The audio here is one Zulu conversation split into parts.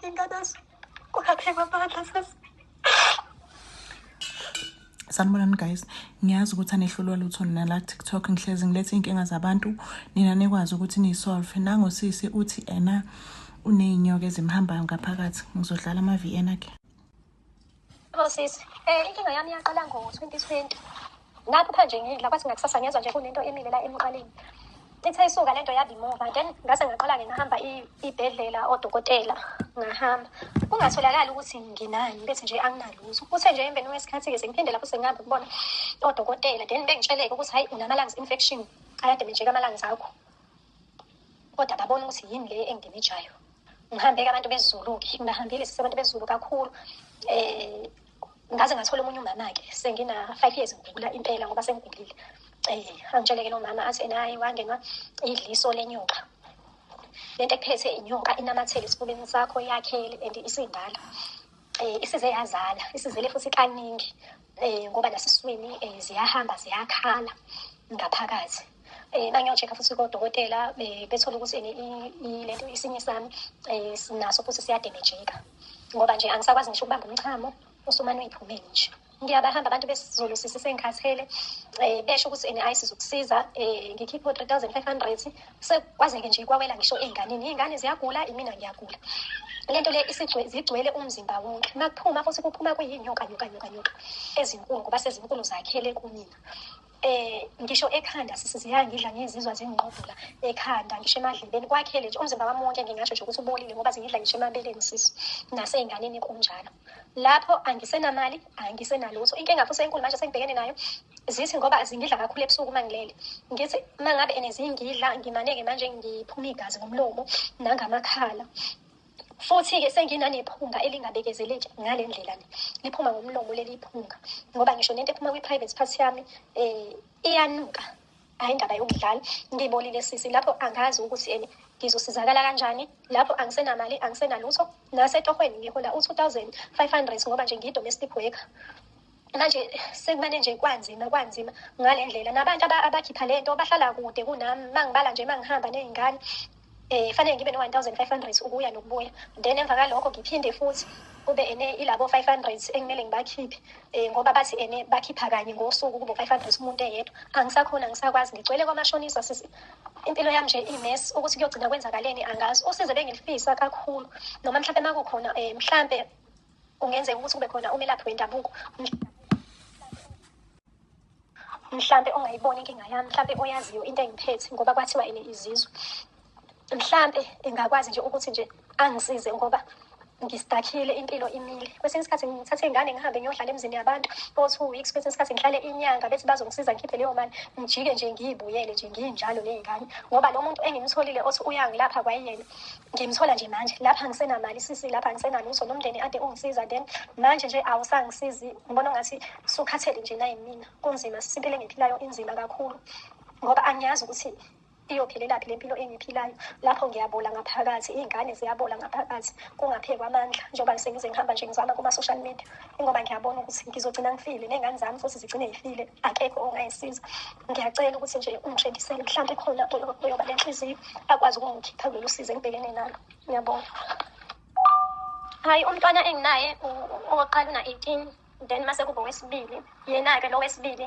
Nginganazo kungaphekwa amandla sesi. Sanibonani guys, ngiyazi ukuthi anehlulwa lutho nina la TikTok, ngihlezi ngilethe iy'nkinga zabantu nina nikwazi ukuthi niyisolve. Nangosisi uthi ena uney'nyoka ezimhambayo ngaphakathi, ngizodlala ama-VN akhe. Yebo sisi, inkinga yami yaqala ngo-2020. Ngaphupha nje ngidla kwathi ngakusasa ngezwa nje kunento emile la emqaleni. Ithe isuka lento yaba imuva then ngase ngaqala-ke ngahamba ibhedlela odokotela ngahamba. Kungatholakali ukuthi nginani bethi nje anginalutho. Kuthe nje emveni kwesikhathi-ke sengiphinde lapho sengihamba kubona odokotela then bengitsheleke ukuthi hhayi unama-lungs infection ayademejeka ama-lungs akho. Kodwa babona ukuthi yini le engidemijayo. Ngihambe-ke abantu besiZulu-ke, ngibahambile sisi abantu besiZulu kakhulu. Ngaze ngathola omunye umama-ke sengina-5 years ngigula impela ngoba sengigulile. Angitsheleke lo mama athi ena hhayi wangenwa idliso lenyoka. Lento ekuphethe inyoka inamathele esifubeni sakho yakhele and isindala. Isize yazala, isizele futhi kaningi ngoba nasesiswini ziyahamba ziyakhala ngaphakathi. Mangiyo-check-a futhi kodokotela bethola ukuthi ene lento isinye sami sinaso futhi siyademejeka ngoba nje angisakwazi ngisho ukubamba umchamo usumane uyiphumele nje. Ngiyabahamba abantu besiZulu sisi sengikhathele besho ukuthi ene ayi sizokusiza ngikhiphe o-3500 sekwazeke nje kwawela ngisho ey'nganeni, iy'ngane ziyagula imina ngiyagula. Lento le zigcwele umzimba wonke, makuphuma futhi kuphuma kuyinyoka nyoka nyoka nyoka ezinkulu ngoba sezinkulu zakhele kumina. Ngisho ekhanda sisi ziyangidla ngizizwa zingiqodula ekhanda ngisho emadlebeni kwakhele nje umzimba wami wonke ngingasho nje ukuthi ubolile ngoba zingidla ngisho emabeleni sisi nasey'nganeni kunjalo. Lapho angisenamali angisenalutho, inkinga futhi enkulu manje sengibhekene nayo zithi ngoba zingidla kakhulu ebusuku uma ngilele. Ngithi uma ngabe ene zingidla ngimane-ke manje ngiphuma igazi ngomlomo nangamakhala. Futhi-ke senginanephunga elingabekezeleki ngale ndlela le, liphuma ngomlomo leli phunga ngoba ngisho nento ephuma kwi-private part yami iyanuka. Hhayi indaba yokudlala, ngibolile sisi lapho angazi ukuthi ene ngizosizakala kanjani lapho angisenamali angisenalutho nasetohweni ngihola u-2500 ngoba nje ngiyi-domestic worker. Manje sekumane nje kwanzima kwanzima ngale ndlela nabantu abakhipha le nto bahlala kude kunami mangibala nje mangihamba ney'ngane fanele ngibe no-1500 ukuya nokubuya then emva kalokho ngiphinde futhi kube ene ilabo 500 ekumele ngibakhiphe ngoba bathi ene bakhipha kanye ngosuku kube 500 umuntu eyedwa. Angisakhona angisakwazi ngigcwele kwamashonisa sisi, impilo yami nje imesi ukuthi kuyogcina kwenzakaleni angazi. Usizo bengilifisa kakhulu noma mhlampe makukhona mhlampe kungenzeka ukuthi kube khona umelaphi wendabuko mhlampe ongayibona inkinga yami, mhlampe oyaziyo into engiphethe ngoba kwathiwa ene izizwe, mhlampe engakwazi nje ukuthi nje angisize ngoba ngistakhile impilo imile. Kwesinye isikhathi ngithathe iy'ngane ngihambe ngiyodlala emzini yabantu o-2 weeks, kwesinye isikhathi ngihlale inyanga bethi bazongisiza ngikhiphe leyo mali ngijike nje ngiyibuyele nje nginjalo ney'ngane ngoba lo muntu engimtholile othi uyangilapha kwayena ngimthola nje manje lapha angisenamali sisi, lapha angisenalutho nomndeni ade ungisiza then manje nje awusangisizi, ngibona ongathi sukhathele nje nayimina. Kunzima sisi, impilo engiyiphilayo inzima kakhulu ngoba angiyazi ukuthi iyophelelaphi le mpilo engiyiphilayo. Lapho ngiyabola ngaphakathi, iy'ngane ziyabola ngaphakathi kungaphekwa amandla njengoba sengize ngihamba nje ngizama kuma-social media ingoba ngiyabona ukuthi ngizogcina ngifile ney'ngane zami futhi zigcine y'file akekho ongayisiza. Ngiyacela ukuthi nje ungitrendisele mhlampe khona oyoba nenhliziyo akwazi ukungikhipha kulolu sizi engibhekene nalo. Ngiyabonga. Hhayi umntwana enginaye owokuqala una-18 then mase kuba owesibili yena-ke lo wesibili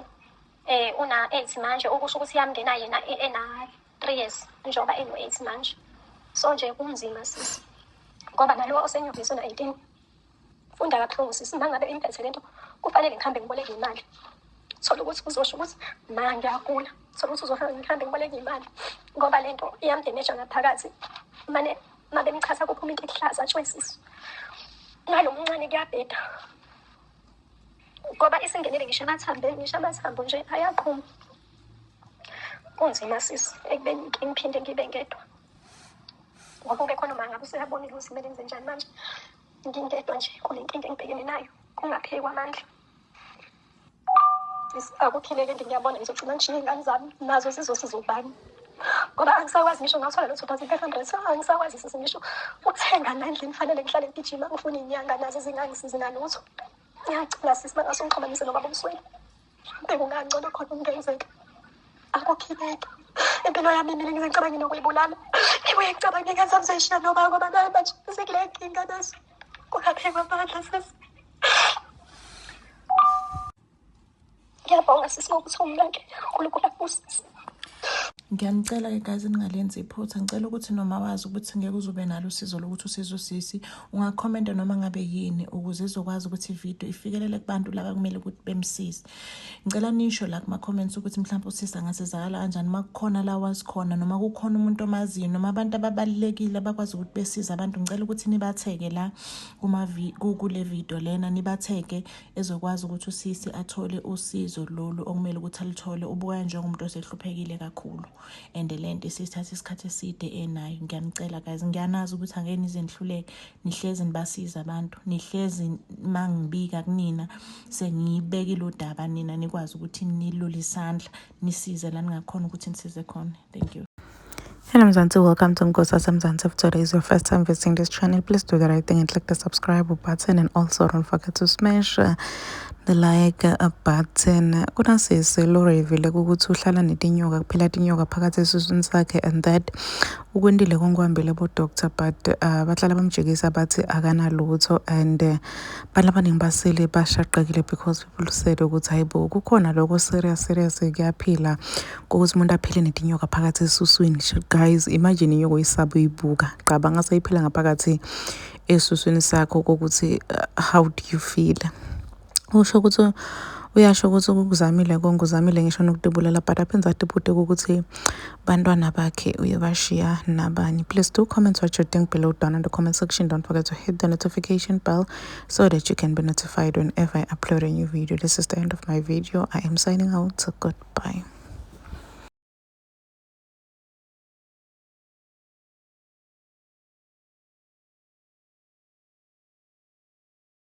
una-8 manje okusho ukuthi yamngena yena ena-3 years njengoba eno-8 manje. So nje kunzima sisi ngoba nalo osenyuvesi una-18 funda kabuhlungu sisi, uma ngabe imphethe lento kufanele ngihambe ngiboleke imali. Thola ukuthi uzosho ukuthi ma ngiyagula, thola ukuthi uzohambe ngihambe ngiboleke imali ngoba lento iyamdemeja ngaphakathi. Mane uma bemchatha kuphuma into ekuhlaza tshwe sisi. Nalo mncane kuyabheda ngoba isingenele ngisho emathambeni, ngisho amathambo nje ayaqhuma. Kunzima sisi ekubeni ngiphinde ngibe ngedwa ngoba ube khona uma ngabe useyabonile ukuthi kumele ngenze njani manje ngingedwa nje kule nkinga engibhekene nayo kungaphekwa amandla. Akuphileke nje ngiyabona ngizogcina ngishiye iy'ngane zami nazo zizosiza ubani ngoba angisakwazi ngisho ngathola lo 2500 angisakwazi sisi ngisho ukuthenga la endlini fanele ngihlale ngigijima ngifuna iy'nyanga nazo zingangisizi ngalutho. Ngiyacela sisi mangase ungixhumanise nobaba uMsweli mhlampe kungangcono khona okungenzeka. Akuphileki impilo yami mina ngize ngicabange nokuyibulala ngibuye ngicabange iy'ngane zami zoyishiya nobaba ngoba naye manje zikuleke. Nginganazo kungaphekwa amandla sisi. Ngiyabonga sisi ngokuthi unginake. uNkulunkulu akubusise. Ngiyanicela-ke guys, ningalenzi iphutha. Ngicela ukuthi noma wazi ukuthi ngeke uzube nalo usizo lokuthi usize usisi, ungakhomenta noma ngabe yini ukuze izokwazi ukuthi ividiyo ifikelele kubantu laba kumele ukuthi bemsize. Ngicela nisho la kuma-comments ukuthi mhlawumpe usisi angasizakala kanjani, uma kukhona la wazi khona, noma kukhona umuntu omaziyo, noma abantu ababalulekile abakwazi ukuthi besize abantu. Ngicela ukuthi nibatheke la kule video lena, nibatheke ezokwazi ukuthi usisi athole usizo lolu okumele ukuthi aluthole. Ubuka njengomuntu osehluphekile kakhulu and le nto isithatha isikhathi eside enayo. Ngiyanicela guys, ngiyanazi ukuthi angeke nize nihluleke, nihlezi nibasiza abantu, nihlezi mangibika kunina sengiyibekile udaba, nina nikwazi ukuthi nilule isandla nisize la ningakhona ukuthi nisize khona. Thank you. Hello Mzansi, welcome to Mgosi Mzansi. If today is your first time visiting this channel, please do the right thing and click the subscribe button, and also don't forget to smash the like button. Kunasisi lo-reveal ukuthi uhlala netinyoka kuphela, tinyoka phakathi esiswini sakhe, and that ukwentile konke bo-doctor, but bahlala bamjikisa bathi akanalutho. And bantu abaningi basele bashaqekile because people said ukuthi hayibo, kukhona lokho serious serious kuyaphila ukuthi umuntu aphile netinyoka phakathi esuswini. Guys, imagine inyoka oyisaba uyibuka, cabanga seyiphila ngaphakathi esuswini sakho, kokuthi how do you feel? Usho ukuthi uyasho ukuthi ukuzamile konke, uzamile ngisho nokutibulala, but aphenza atibute ukuthi bantwana bakhe uyobashiya nabani. Please do comment what you think below down in the comment section. Don't forget to hit the notification bell so that you can be notified whenever I upload a new video. This is the end of my video. I am signing out. So goodbye.